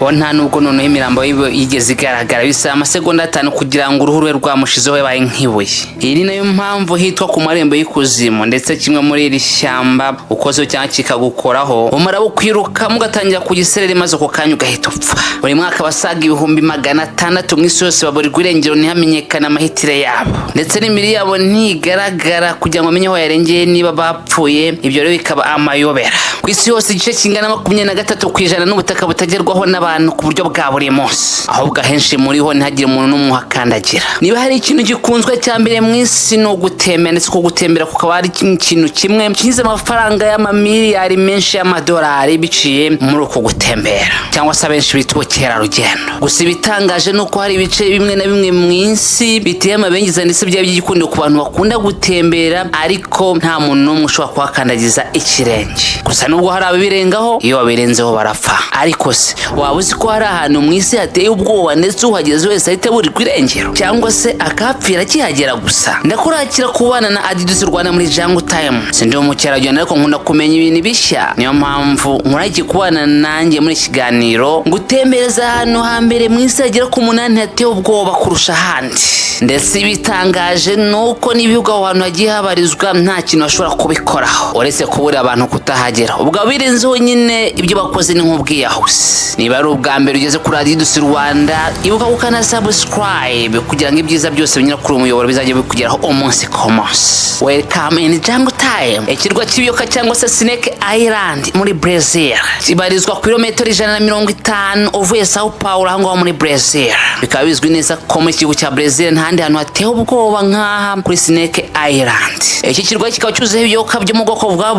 Bo nta nubwo noneho imirambo yiwe yigeze igaragara. Bisaba amasegonda 5 kugira ngo uruhu rwe rwamushizeho, yabaye nk'ibuye. Iyi ni nayo mpamvu hitwa ku marembo y'ikuzimu. Ndetse kimwe muri iri shyamba ukozeho cyangwa kikagukoraho, umara bukwirukamo ugatangira ku gisereri, maze ako kanya ugahita upfa. Buri mwaka abasaga 600,000 mu isi yose baburirwa irengero, ntihamenyekane amahitire yabo, ndetse n'imibiri yabo ntigaragara kugira ngo bamenye aho yarengeye, niba bapfuye. Ibyo rero bikaba amayobera. Ku isi yose, igice kingana 23% n'ubutaka butagerwaho n'abantu ku buryo bwa buri munsi, ahubwo ahenshi muri ho ntihagire umuntu n'umwe uhakandagira. Niba hari ikintu gikunzwe cya mbere mu isi, ni ugutembera, ndetse uko gutembera kukaba ari ikintu kimwe kinjiza amafaranga y'amamiliyari menshi y'amadolari biciye muri uko gutembera, cyangwa se abenshi bita ubukerarugendo. Gusa ibitangaje ni uko hari ibice bimwe na bimwe mu isi biteye amabengeza, ndetse byaba by'igikundiro ku bantu bakunda gutembera, ariko nta muntu n'umwe ushobora kuhakandagiza ikirenge. Gusa nubwo hari ababirengaho, iyo babirenzeho barapfa. Ariko se waba uzi ko hari ahantu mu isi hateye ubwoba, ndetse uhageze wese ahita aburirwa irengero cyangwa se akahapfira akihagera? Gusa ndakurakira kubana na Adidas Rwanda muri Jungle Time. Sindi umukerarugendo, ariko nkunda kumenya ibintu bishya. Niyo mpamvu nkuragiye kubana nanjye muri iki kiganiro, ngutembereza ahantu hambere mu isi hagera ku munani hateye ubwoba kurusha ahandi. Ndetse ibitangaje ni uko n'ibihugu aho hantu hagiye habarizwa nta kintu bashobora kubikoraho uretse kubura abantu kutahagera. Ubwo abirenzeho nyine, ibyo bakoze ni nk'ubwiyahuzi. Niba ari ubwa mbere ugeze kuri Adidas Rwanda, ibuka gukanda subscribe kugira ngo ibyiza byose binyura kuri uyu muyoboro bizajya bikugeraho umunsi ku munsi. Welcome in Jungle Time. Ikirwa cy'ibiyoka cyangwa se Snake Island muri Brazil kibarizwa ku birometero 150 uvuye Sao Paulo, aho ngaho muri Brazil. Bikaba bizwi neza ko muri iki gihugu cya Brazil nta handi hantu hateye ubwoba nk'aha kuri Snake Island. Iki kirwa kikaba cyuzuyeho ibiyoka byo mu bwoko bwa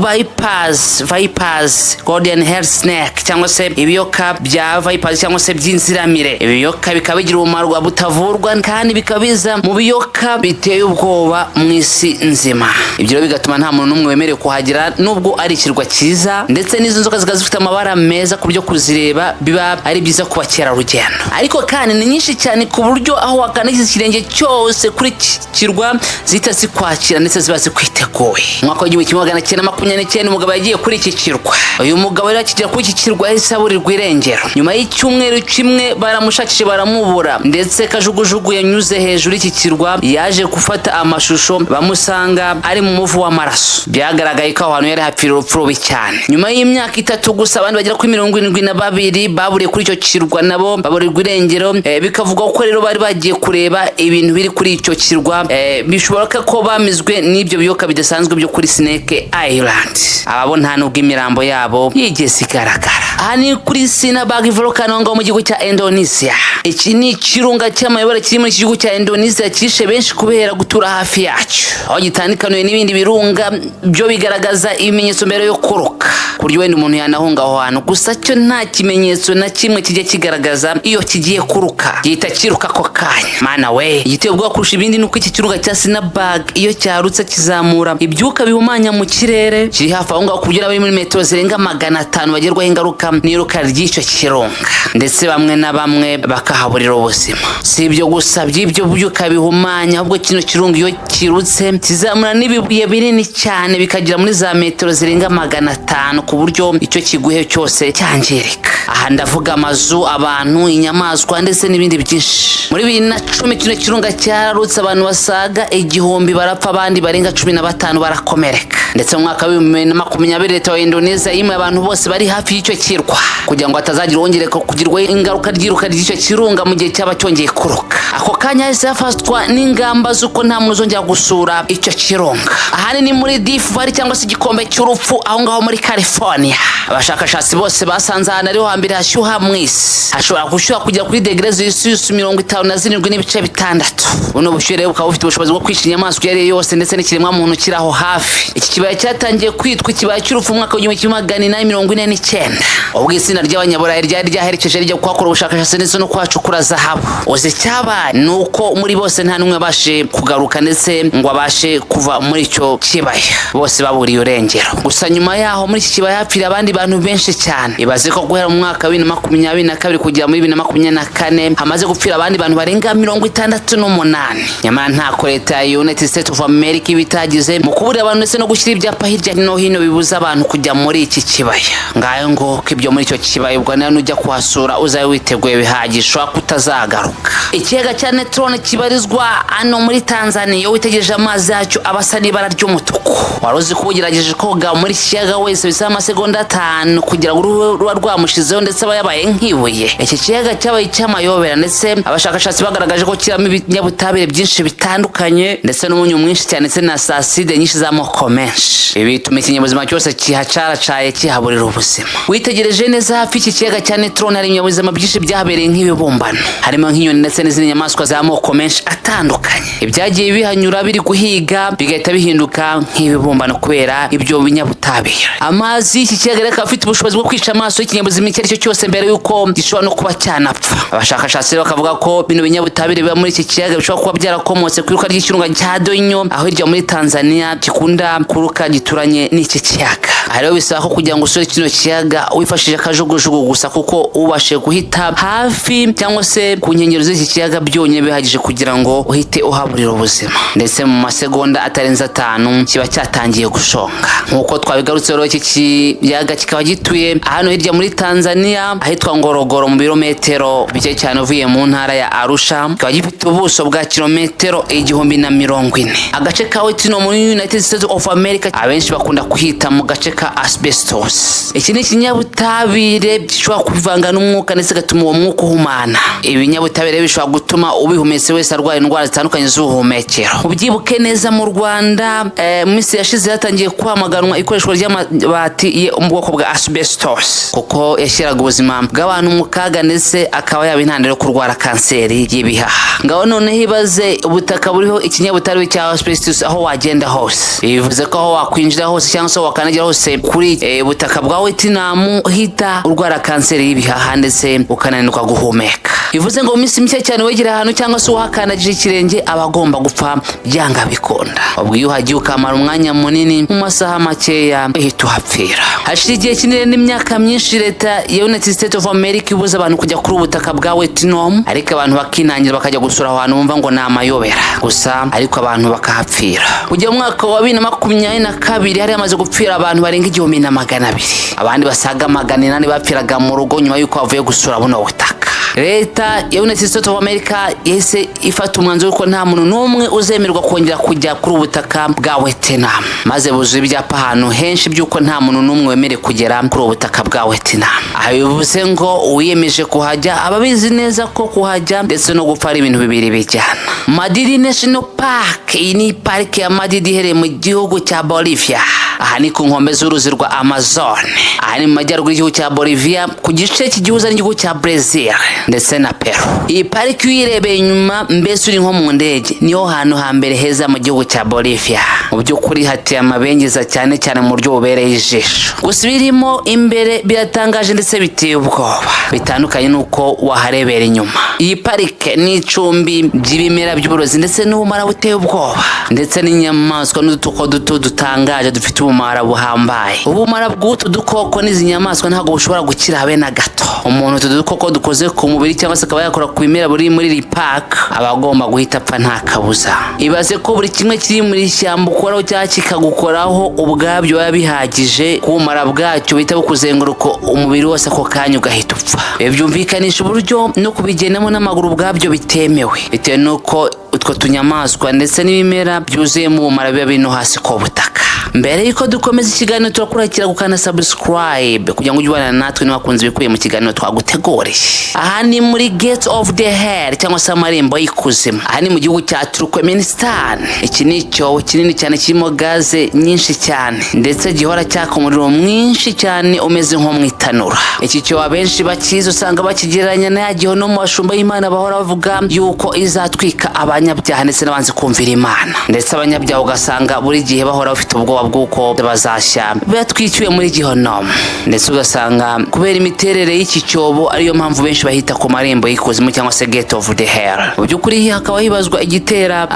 vipers, golden hair snake, cyangwa se ibiyoka bya vipers cyangwa se by'inziramire. Ibiyoka bikaba bigira ubumara butavurwa, kandi bikaba biza mu biyoka biteye ubwoba mu isi nzima. Ibyo rero bigatuma nta muntu n'umwe wemerewe kuhagera, nubwo ari ikirwa cyiza, ndetse n'izo nzoka zikaba zifite amabara meza ku buryo kuzireba biba ari byiza ku bakerarugendo. Ariko kandi ni nyinshi cyane, ku buryo aho wakandagiza ikirenge cyose kuri iki kirwa zihita zikwakira, ndetse ziba zikwiteguye. Mu mwaka wa 1929 umugabo yagiye kuri iki kirwa. Uyu mugabo rero akigera kuri iki kirwa yahise aburirwa irengero. Nyuma y'icyumweru kimwe baramushakishije baramubura, ndetse kajugujugu yanyuze hejuru y'iki kirwa yaje gufata amashusho, bamusanga ari mu muvu w'amaraso. Byagaragaye ko aho hantu yari hapfira urupfu rubi cyane. Nyuma y'imyaka 3 gusa, abandi bagera kuri 72 baburiye kuri icyo kirwa, nabo baburirwa irengero. Bikavugwa ko rero bari bagiye kureba ibintu biri kuri icyo kirwa. Bishoboka ko bamizwe n'ibyo biyoka bidasanzwe byo kuri Snake Island. Aba bo nta nubwo imirambo yabo yigeze igaragara. Aha ni kuri Sinabung Volcano ngaho mu gihugu cya Indonesia. Iki ni ikirunga cy'amayobera kiri muri iki gihugu cya Indonesia, cyishe benshi kubera gutura hafi yacyo. Aho gitandukaniye n'ibindi birunga byo, bigaragaza ibimenyetso mbere yo kuruka, ku buryo wenda umuntu yanahunga aho hantu. Gusa cyo nta kimenyetso na kimwe kijya kigaragaza iyo kigiye kuruka, gihita kiruka ako kanya. Mana we! Igiteye ubwoba kurusha ibindi ni uko iki kirunga cya Sinabung iyo cyarutse kizamura ibyuka bihumanya mu kirere kiri hafi aho ngaho, ku buryo n'abari muri metero zirenga 500 bagerwaho ingaruka n'iruka ry'icyo kirunga, ndetse bamwe na bamwe bakahaburira ubuzima. Si ibyo gusa by'ibyo byuka bihumanya, ahubwo kino kirunga iyo kirutse kizamura n'ibibuye binini cyane, bikagera muri za metero zirenga 500, ku buryo icyo kiguhe cyose cyangirika. Aha ndavuga amazu, abantu, inyamaswa ndetse n'ibindi byinshi. Muri 2010 kino kirunga cyararutse, abantu basaga 1000 barapfa, abandi barenga 15 barakomereka. Ndetse mu mwaka wa 2020 leta ya Indonesia yimuye abantu bose bari hafi y'icyo kirwa, kugira ngo hatazagira uwongere kugirwaho ingaruka ry'iruka ry'icyo kirunga mu gihe cyaba cyongeye kuruka. Ako kanya hahise hafatwa n'ingamba z'uko nta muntu uzongera gusura icyo kirunga. Ahandi ni muri Death Valley cyangwa se igikombe cy'urupfu, aho ngaho muri California. Abashakashatsi bose basanze ahantu ariho hambere hashyuha mu isi, hashobora gushyuha kugera kuri degere Celsius 57.6. Buno bushyuhe rero bukaba bufite ubushobozi bwo kwica inyamaswa iyo ari yo yose, ndetse n'ikiremwamuntu kiri aho hafi. Iki kibaya cyatangiye kwitwa ikibaya cy'urupfu mu mwaka wa 1849, ubwo itsinda ry'Abanyaburayi ryari ryaherekeje rijya kuhakora ubushakashatsi ndetse no kuhacukura zahabu. Uzi icyabaye? Ni uko muri bose nta n'umwe wabashije kugaruka, ndetse ngo abashe kuva muri icyo kibaya. Bose baburiye urengero. Gusa nyuma yaho muri iki kibaya hapfira abandi bantu. bantu benshi cyane. Ibaze ko guhera mu mwaka wa 2022 kugera muri 2024 hamaze gupfira abandi bantu barenga 68. Nyamara ntako leta ya United States of America iba itagize mu kuburira abantu ndetse no gushyira ibyapa hirya no hino bibuza abantu kujya muri iki kibaya. Ngayo ngo ibyo muri icyo kibaya, ubwo nawe nujya kuhasura uzabe witeguye bihagije, ushobora kutazagaruka. Ikiyaga cya Natron kibarizwa hano muri Tanzania, iyo witegereje amazi yacyo aba asa n'ibara ry'umutuku. Wari uzi ko ugerageje koga muri iki kiyaga wese bisaba amasegonda 5 kugira ngo uruhu ruba rwamushizeho, ndetse aba yabaye nk'ibuye? Iki kiyaga cyabaye icy'amayobera, ndetse abashakashatsi bagaragaje ko kiramo ibinyabutabire byinshi bitandukanye, ndetse n'umunyu mwinshi cyane, ndetse na acide nyinshi z'amoko menshi. Ibi bituma ikinyabuzima cyose kihacaracaye kihaburira ubuzima. Witegereje neza hafi y'iki kiyaga cya Natron hari ibinyabuzima byinshi byahabereye nk'ibibumbano, harimo nk'inyoni ndetse n'izindi nyamaswa z'amoko menshi atandukanye. Ibyagiye bihanyura biri guhiga bigahita bihinduka nk'ibibumbano kubera ibyo binyabutabire. Amazi y'iki kiyaga rero akaba afite ubushobozi bwo kwica amaso y'ikinyabuzima icyo ari cyo cyose mbere y'uko gishobora no kuba cyanapfa. Abashakashatsi rero bakavuga ko bino binyabutabire biba muri iki kiyaga bishobora kuba byarakomotse ku iruka ry'ikirunga cya Doinyo, aho hirya muri Tanzania gikunda kuruka, gituranye n'iki kiyaga. Aha rero bisaba ko kugira ngo usure kino kiyaga wifashishije akajugujugu gusa, kuko ubashije guhita hafi cyangwa se ku nkengero z'iki kiyaga byonyine bihagije kugira ngo uhite uhaburira ubuzima, ndetse mu masegonda atarenze 5 kiba cyatangiye gushonga. Nk'uko twabigarutse rero, iki kiyaga kikaba gituye hano hirya muri Tanzania ahitwa Ngorongoro, mu birometero bike cyane uvuye mu ntara ya Arusha. Kikaba gifite ubuso bwa kilometero 1040. Agace ka Wetino muri United States of America abenshi bakunda kuhita mu gace ka asbestos. Iki ni ikinyabutabire gishobora kuvanga n'umwuka ndetse gatuma uwo mwuka uhumana. Ibinyabutabire bishobora gutuma ubihumetse wese arwara indwara zitandukanye z'ubuhumekero. Ubyibuke neza, mu Rwanda mu minsi yashize hatangiye kwamaganwa ikoreshwa ry'amabati yo mu bwoko bwa asbestos, kuko yashyiraga ubuzima bw'abantu mu kaga, ndetse akaba yaba intandaro yo kurwara kanseri y'ibihaha. Ngaho noneho ibaze ubutaka buriho ikinyabutabire cya asbestos aho wagenda hose. Bivuze ko aho wakwinjira hose cyangwa se aho wakandagira hose kuri butaka bwa Vietnam uhita urwara kanseri y'ibihaha, ndetse ukananirwa guhumeka. Bivuze ngo mu minsi mike cyane wegera ahantu cyangwa se uhakandagije ikirenge aba agomba gupfa byanga bikunda. Ubwo iyo uhagiye ukamara umwanya munini, mu masaha makeya uhita uhapfira. Hashize igihe kinini n'imyaka myinshi leta ya United States of America ibuza abantu kujya kuri ubu butaka bwa Vietnam, ariko abantu bakinangira bakajya gusura aho hantu bumva ngo ni amayobera gusa, ariko abantu bakahapfira. Kujya mu mwaka wa 2022 hari hamaze gupfira abantu barenga 1200, abandi basaga 800 bapfiraga mu rugo nyuma y'uko bavuye gusura buno butaka. Leta ya United States of America yahise ifata umwanzuro ko nta muntu n'umwe uzemerwa kongera kujya kuri ubu butaka bwa Vietnam, maze buzuye ibyapa ahantu henshi by'uko nta muntu n'umwe wemerewe kugera kuri ubu butaka bwa Vietnam. Aha bivuze ngo uwiyemeje kuhajya aba abizi neza ko kuhajya ndetse no gupfa ari ibintu bibiri bijyana. Madidi National Park, iyi ni parike ya Madidi iherereye mu gihugu cya Bolivia. Aha ni ku nkombe z'uruzi rwa Amazon. Aha ni mu majyaruguru y'igihugu cya Bolivia, ku gice cy'igihuza n'igihugu cya Brazil ndetse na Peru. Iyi pariki uyirebeye inyuma mbese uri nko mu ndege, niho hantu hambere heza mu gihugu cya Bolivia. Mu by'ukuri hateye amabengeza cyane cyane mu buryo bubereye ijisho, gusa ibirimo imbere biratangaje ndetse biteye ubwoba, bitandukanye n'uko waharebera inyuma. Iyi parike ni icumbi ry'ibimera by'uburozi ndetse n'ubumara buteye ubwoba, ndetse n'inyamaswa n'udukoko duto dutangaje dufite ubumara buhambaye. Ubumara bw'utu dukoko n'izi nyamaswa ntabwo bushobora gukira habe na gato. Umuntu utu dukoko dukoze ku mubiri cyangwa se akaba yakora ku bimera buri muri iri park aba agomba guhita apfa nta kabuza. Ibaze ko buri kimwe kiri muri ishyamba ukoraho cyangwa kikagukoraho ubwabyo biba bihagije ku bumara bwacyo buhita bukuzenguruka umubiri wose, ako kanya ugahita upfa. Ibi byumvikanisha uburyo no kubigendamo n'amaguru ubwabyo bitemewe, bitewe n'uko utwo tunyamaswa ndetse n'ibimera byuzuyemo ubumara biba biri no hasi ku butaka. Mbere y'uko dukomeza ikiganiro, turakurakira gukanda subscribe kugira ngo ujye ubana natwe niba wakunze ibikubiye mu kiganiro twaguteguriye. Aha ni muri Gate of the Hell cyangwa se amarembo y'ikuzimu. Aha ni mu gihugu cya Turkmenistan. Iki ni icyobo kinini cyane kirimo gaze nyinshi cyane, ndetse gihora cyaka umuriro mwinshi cyane umeze nko mu itanura. Iki cyobo abenshi bakizi usanga bakigereranya na ya gihano mu bashumba y'Imana bahora bavuga yuko izatwika abanyabyaha. abanyabyaha ndetse n'abanzi kumvira Imana, ndetse abanyabyaha ugasanga buri gihe bahora bafite ubwoba bw'uko bazashya batwikiwe muri gihonomu. Ndetse ugasanga kubera imiterere y'iki cyobo, ariyo mpamvu benshi bahita ku marembo y'ikuzimu cyangwa se Gate of the Hell. Mu by'ukuri hakaba hibazwa igitera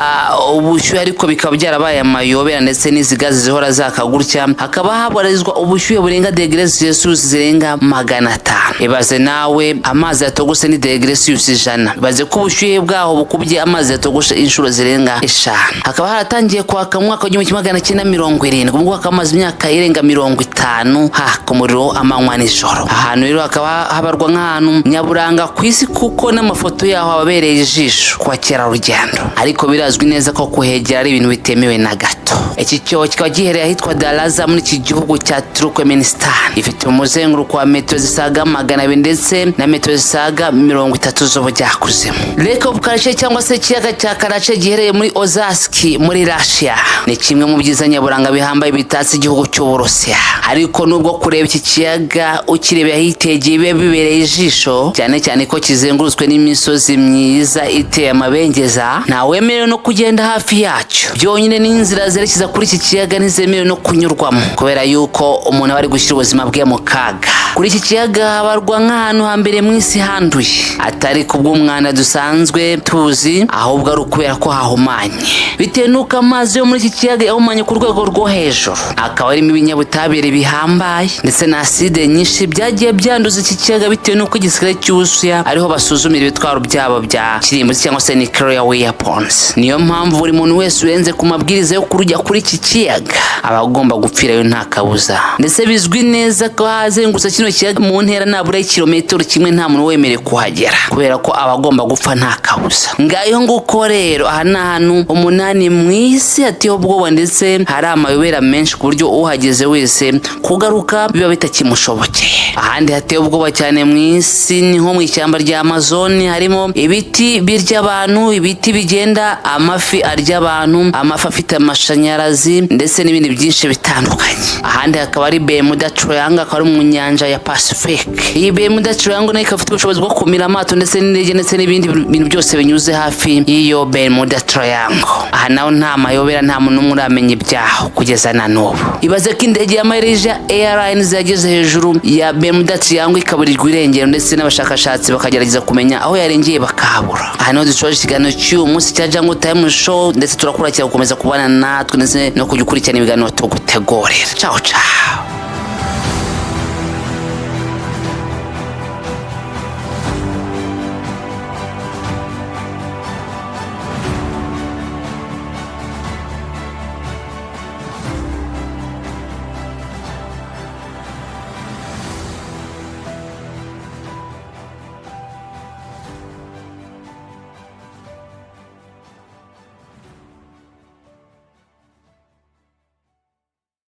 ubushyuhe, ariko bikaba byarabaye amayobera. Ndetse n'izi gazi zihora zaka gutya, hakaba habarizwa ubushyuhe burenga degere Celsius zirenga 500. Ibaze nawe, amazi yatogose ni degere Celsius 100. Ibaze ko ubushyuhe bwaho bukubye amazi yatogoshe inshuro zirenga 5. Hakaba haratangiye kwaka mu mwaka wa 1970, ubwo hakaba hamaze imyaka irenga 50 haka umuriro amanywa nijoro. Ahantu rero hakaba habarwa nk'ahantu nyaburanga ku isi, kuko n'amafoto yaho aba abereye ijisho ku bakerarugendo, ariko birazwi neza ko kuhegera ari ibintu bitemewe na gato. Iki cyobo kikaba giherereye ahitwa Daraza muri iki gihugu cya Turkmenistan. Ifite umuzenguruko wa metero zisaga 200 ndetse na metero zisaga 30 z'ubujyakuzimu. Lake of Karachay cyangwa se ikiyaga cya Karachay giherereye muri Ozaski muri Russia, ni kimwe mu byiza nyaburanga bihambaye bitatse igihugu cy'Uburusiya. Ariko nubwo kureba iki kiyaga ukirebera ahitegeye biba bibereye ijisho, cyane cyane ko kizengurutswe n'imisozi myiza iteye amabengeza, ntawemerewe no kugenda hafi yacyo. Byonyine n'inzira zerekeza kuri iki kiyaga ntizemerewe no kunyurwamo, kubera yuko umuntu aba ari gushyira ubuzima bwe mu kaga. Kuri iki kiyaga habarwa nk'ahantu hambere mu isi handuye, atari kubw'umwanda dusanzwe tuzi, ahubwo ari ukubera ko hahumanye, bitewe n'uko amazi yo muri iki kiyaga yahumanye ku rwego rwo hejuru, akaba arimo ibinyabutabire bihambaye ndetse na aside nyinshi byagiye byanduza iki kiyaga, bitewe n'uko igisirikare cy'Uburusiya ariho basuzumira ibitwaro byabo bya kirimbuzi cyangwa se nuclear weapons. Niyo mpamvu buri muntu wese urenze ku mabwiriza yo kurujya kuri iki kiyaga aba agomba gupfirayo nta kabuza. Ndetse bizwi neza ko ahazengurutse kino kiyaga mu ntera nabura y'ikirometero 1 nta muntu wemerewe kuhagera, kubera ko aba agomba gupfa nta kabuza. Ngayo nguko rero, aha ni ahantu 8 mu isi hateye ubwoba ndetse hari amayobera menshi, ku buryo uhageze wese kugaruka biba bitakimushobokeye. Ahandi hateye ubwoba cyane mu isi ni nko mu ishyamba rya Amazon. Harimo ibiti birya abantu, ibiti bigenda, amafi arya abantu, amafi afite amashanyarazi, ndetse n'ibindi byinshi bitandukanye. Ahandi hakaba ari Bermuda Triangle, akaba ari mu nyanja ya Pacific. Iyi Bermuda Triangle nayo ikaba ifite ubushobozi bwo kumira amato ndetse n'indege ndetse n'ibindi bintu byose binyuze hafi y'iyo Bermuda Triangle. Aha naho nta mayobera, nta muntu n'umwe uramenya ibyaho kugeza na n'ubu. Ibaze ko indege ya Malaysia Airlines yageze hejuru ya Bermuda Triangle ikaburirwa irengero, ndetse n'abashakashatsi bakagerageza kumenya aho yarengeye bakahabura. Aha niho dusoje ikiganiro cy'uyu munsi cya Jungle Time Show, ndetse turakurakira gukomeza kubana natwe ndetse no kujya ukurikirana ibiganiro tugutegurira. Ciao ciao.